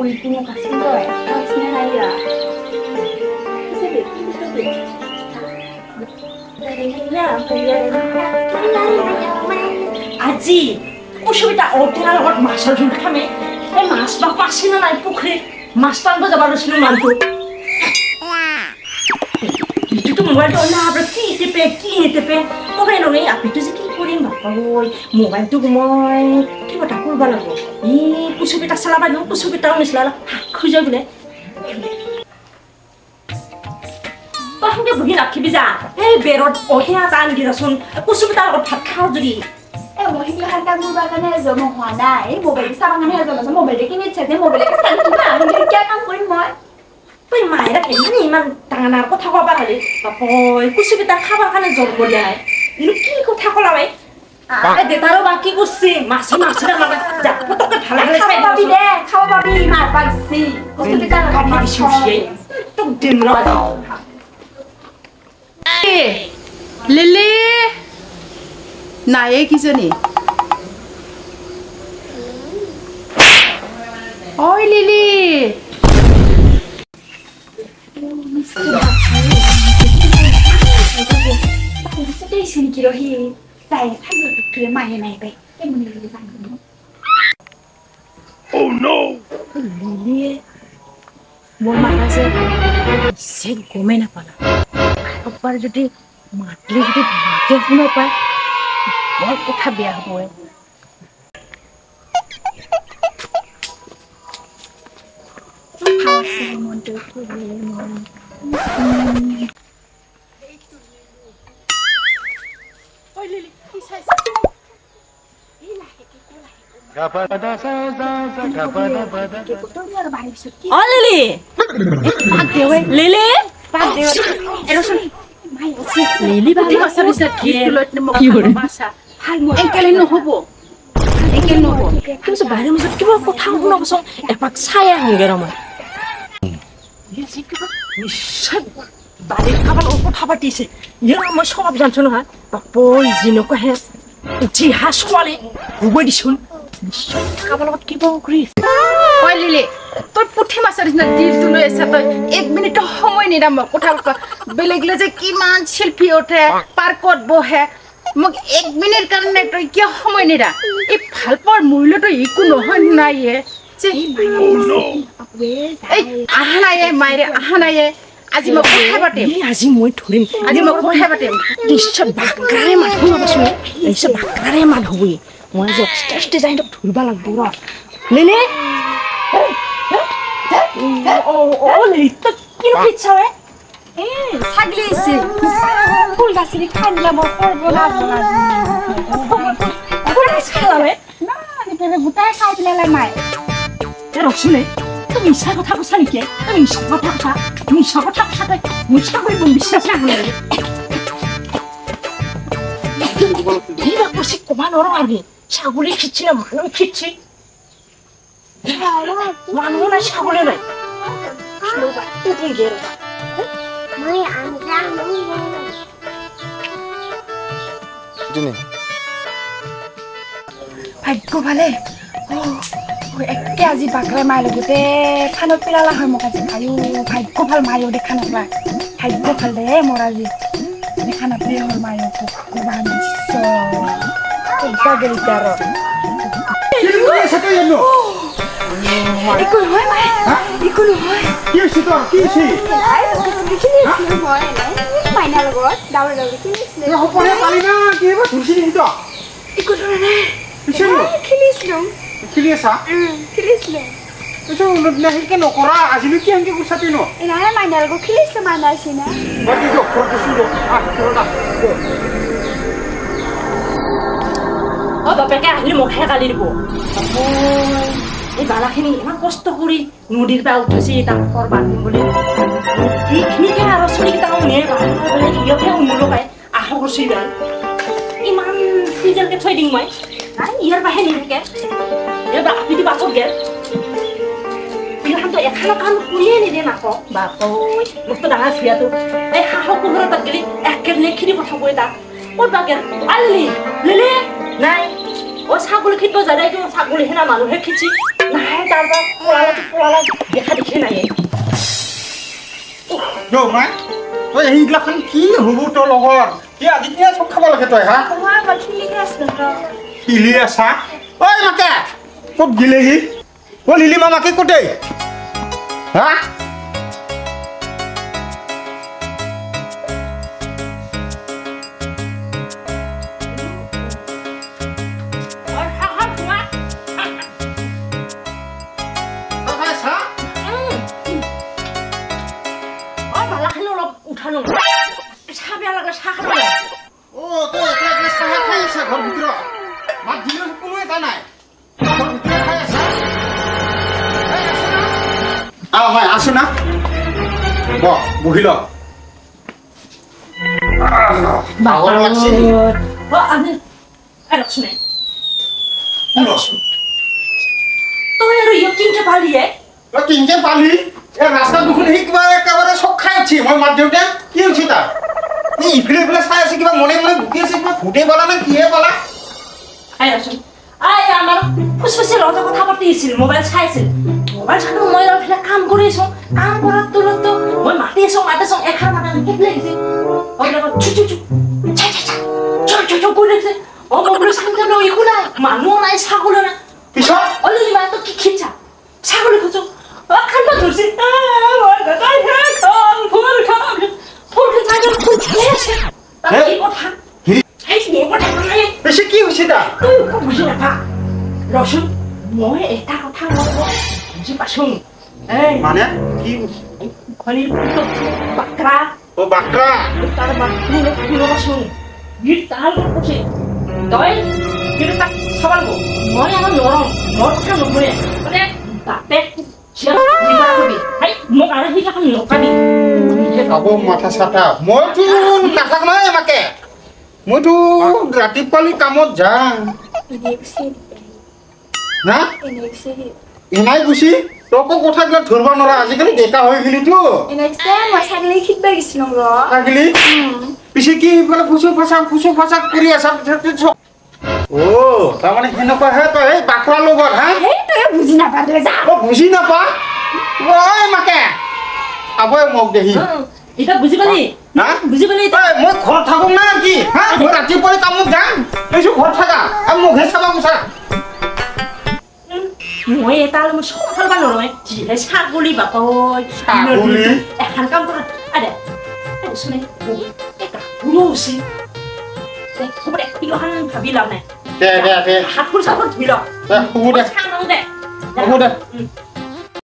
মুইটো মোক আছিল তই কৈছিনে নাই আজি অসুবিধা ঔটেঙাৰ লগত মাছৰ জোল খামে। এই মাছ বা পাছি না নাই পুখুৰীত মাছ টানিব যাব লৈছিলো মানুহটো ইটোতো মোবাইলটো না আপোনাৰ কি টিপে কি নিটিপে কবাই নোৱাৰি। আপিটো যে কি কৰিম বাপা ঐ, মোবাইলটোক মই কিবা এটা কৰিব লাগিব। ই কুচুপিটা চলাবা দিওঁ, কুচুপিটাও নিচলা খোজে বোলে। তই সেনেকে বহি নাথাকিবি যা, এই বেৰত ঔটেঙা এটা আনি দিবাচোন, কুচুপিটাৰ লগত ভাত খাওঁ যদি। এ মই সেইগিলাখান কাম কৰিবৰ কাৰণে জন্ম হোৱা নাই, এই মোবাইলটো চাবৰ কাৰণেহে জন্ম হৈছোঁ। মোবাইলটো কিনি দিছে যে মোবাইলকে চাই থাকিম আৰু কিয় কাম কৰিম মই? তই মায়েৰাক ইমান ইমান ডাঙৰ ডাঙৰ কথা ক'ব খালি বাপৈ কুচুপিটা খাবৰ কাৰণে জন্ম দিয়া নাই। কিন্তু কি কথা ক'লা বাই? এই দেউতাৰো বা কি কৰছি মাছে মাছে মানে যা পটককে ভালে ভালে খাব চাই পাবি দে, খাব পাবি, মাৰ পাইছি কচুপিটাৰ লগত মাছ দিছো তোক দিম ৰ আজি। লিলি নায়ে কিজনী? ঐ লিলি, নেকি ৰহি যাই ছাগলীটোৰে মায়ে নাই পাই কেমন। লিলিয়ে মোৰ মাতা যে নিশ্চয় গমেই নাপালা। কাৰোবাৰ যদি মাতিলে যদি মাকে শুনা পায় বৰ কথা বেয়া হ'ব। ভাল লাগছে মনটো মন। ঐ লিলি, কি চাইছা? অ লিলি, লিলি লিলি পুঠি মাছৰ নিচিনা ঢিলটো লৈ মোক একেলে নহ'ব, একেলে নহ'ব। কিন্তু বাহিৰৰ মাজত কিবা কথা শুনাবচোন, এপাক চাই আহোঁগে ৰ। মই নিশ্চয় বাৰীত কাৰোবাৰ লগত কথা পাতিছে। ইয়াৰ মই চব জানছো নহয় বাপৈ, যেনেকুৱাহে উঠি হা ছোৱালী হ'ব দিচোন, নিশ্চয় কাৰোবাৰ লগত কিবা কৰি আছে। ঐ লিলি, তই পুঠি মাছৰ নিচিনা ঢিলটো লৈ আছা, তই এক মিনিটো সময় নিদা মোক কথা পাতিব। বেলেগলৈ যে কিমান চেল্ফি উঠে, পাৰ্কত বহে, মোক এক মিনিট কাৰণে তই কিয় সময় নিদা? এই ভাল পোৱাৰ মূল্যটো একো নহয় নাই এ। এই আহা নাই এ, মায়েৰে আহা নাই এ। আজি মই কথা পাতিম। এই আজি মই ধৰিম। আজি মই কথা পাতিম। নিশ্চয় বাক্ৰাৰে মাত শুনাবচোন, নিশ্চয় বাক্ৰাৰে মাত হ'বই। মই আজি আস্তে আস্তে যাই তোক ধৰিব লাগব ৰ। লিলি, অ অ লিলি, তই কিনো খেদিছা ৱে? এ ছাগলী আহিছে, ফুল গাছখিনি খাই দিলে মই সৰ্বনাশ হ'ল আজি। ফুল গাছ খালা ৱে? নাই, গোটাই খাই পেলালে মায়ে। এ ৰচোন, তই মিছা কথা কৈছা নেকি? তই মিছা কথা কৈছা, মিছা কথা কৈছা তই। মিছা কৰি মোক বিশ্বাস নাই। কিবা কৈছি ক'বা নোৱাৰো আৰু। ছাগলী খিচ্ছি না মানুহ খিচ্ছি? মানুহ নাই, ছাগলী নাই। ৰ'বা। ভাগ্য ভালে একে আজি বাকৰে মায়ে গোটেই থানত পেলালা হয় মোক আজি। আয়ো, ভাগ্য ভাল মায়েও দেখা নাপায়। ভাগ্য ভাল দে মোৰ, আজি দেখা নাপায় হ'ল মায়েও। ক'বা নিশ্চয় আৰু একো নহয় মায়ে, একো নহয়। কি হৈছে তোৰ? কি হৈছে? খেলি আছিলো মই মাইনাৰ লগত, ডাৱৰ লগত খেলিছিলো। সপোনে পালি না কি বা ধৰিছি নেকি তই? একো ধৰা নাই। খেলিছিলো। খেলি আছা? খেলিছিলো। এইটো সেনকে নকৰা, আজিনো কি সেনকে কৰিছা তুই ন? নাই, মাইনাৰ লগত খেলিছিলো, মাইনা আছে না। বাকী ঘৰত গৈছিলো, আহ ঘৰত আহ। অ বাপেকে আহিলে মোকহে গালি দিব। এই বালাখিনি ইমান কষ্ট কৰি নদীৰ পৰা উঠাইছে তাক ঘৰ বান্ধিম বুলি, এইখিনিকে আৰু চলিকেইটাও নিয়ে ইহঁতহে উমলো পায়। আশা কৰিছো ইমান ইমান ফ্ৰিজৰকে থৈ দিম মই। নাই, ইয়াৰ বাহে নি থাকে। ইয়াৰ আপিটো বাছত গেল। এইখানতো এখানো কাম কৰিয়ে নিদিয়ে নাকক বাপ। মোকতো ডাঙৰ ভিয়াটো এই হাঁহৰ কুকুৰৰ তাত গেলি এক কেটলি খিনি পঠাব। তাক ক'ত বা গেল? আলি লিলি নাই। অ ছাগলী খিদিব যায় কিয়? ছাগলী সেনা মানুহে খিচি নাই। তাৰ পৰা পলালা দেখা দেখি নাই। ৰ মা, তই এইগিলাখন কি হ'ব তোৰ লগত? কি আজি কিয় চব খাব লাগে তই হা? শিলি আছা? ঐ মাকে ক'ত গিলেহি? অ লিলিমা মাকে ক'তে হা? আছো না, বহি ল। কিনকে পালি? এই ৰাস্তাত দেখোন সি কিবা একেবাৰে চক খাই উঠি। মই মাত দিওঁতে কি হৈছে তাৰ? এই ইফালে ইফালে চাই আছে, কিবা মনে মনে ভুকি আছে, কিবা ভূতে পালা নে কিহে পালা? আই আমাৰ ফুচফুচি লগতে কথা পাতি আছিল, মোবাইল চাই আছিল। মোবাইল চাই মই এইফালে কাম কৰি আছো। কাম কৰাৰ তলতো মই মাতি আছো, মাতি আছো, এষাৰ মাতা কেটলি আহিছে। চু চু চু চা চা চা চু চু কৰি লাগিছে। অ মই বোলো চাওঁতে বোলো একো নাই, মানুহো নাই, ছাগলীও নাই। পিছত অ লিলিমা তই কি খিচা ছাগলী খুজো? অ খান্দা ধৰছি। ফুল ফুল ফুল ভালে আছে। কি কথা বেছি কি হৈছে তাৰ? তই একো বুজি নাপা। ৰচোন, মই এটা কথা বুজি পাইছো। মানে কি? খনিৰ বাকৰা। অ বাকৰা, তাৰ মাতটো অলপ শুনা পাইছো। ই তাৰ লগত কৈছে তই কিন্তু তাক চাব লাগিব। মই আৰু নৰম, মোৰ কথা নুশুনে। মানে বাপেক মোক আৰু সেইগিলাখন নকাবি। হ'ব মাথা চাথা মইতো নাথাক নহয় মাকে। মইতো ৰাতিপুৱালি কামত যাম না, এনাই গুচি তকো কথাবিলাক ধৰিব নোৱাৰা। আজিকালি ডেকা হৈ গেলিতো। ছাগলী পিছে কি ইফালে ফুচু ফাচা ফুচু ফাচা কৰি আছা? অ তাৰমানে সেনেকুৱাহে তই এই বাকৰাৰ লগত হা? বুজি নাপা তই, যা। অ বুজি নাপা? ঐ মাকে আবৈ মোক দেহি। এতিয়া বুজি পালি? হা বুজি পালি? মই ঘৰত থাকো না কি হা? মই ৰাতিপুৱাই কামত যাম, এইছো ঘৰত থাকা আৰু মোকহে চাবা গুচা। মই এটা মই চব ফালবা নোৱাৰো। যিহে ছাগলী বাপ ছাগলী এখন কাম কৰা। আৰে শুনে, গাভৰু হৈছে হ'ব দে, এইগিলাখন ভাবি লাভ নাই। দে দে দে, হাতবোৰ চাপৰ ধুই ল। দে হ'ব দে, চাহ দে, হ'ব দে।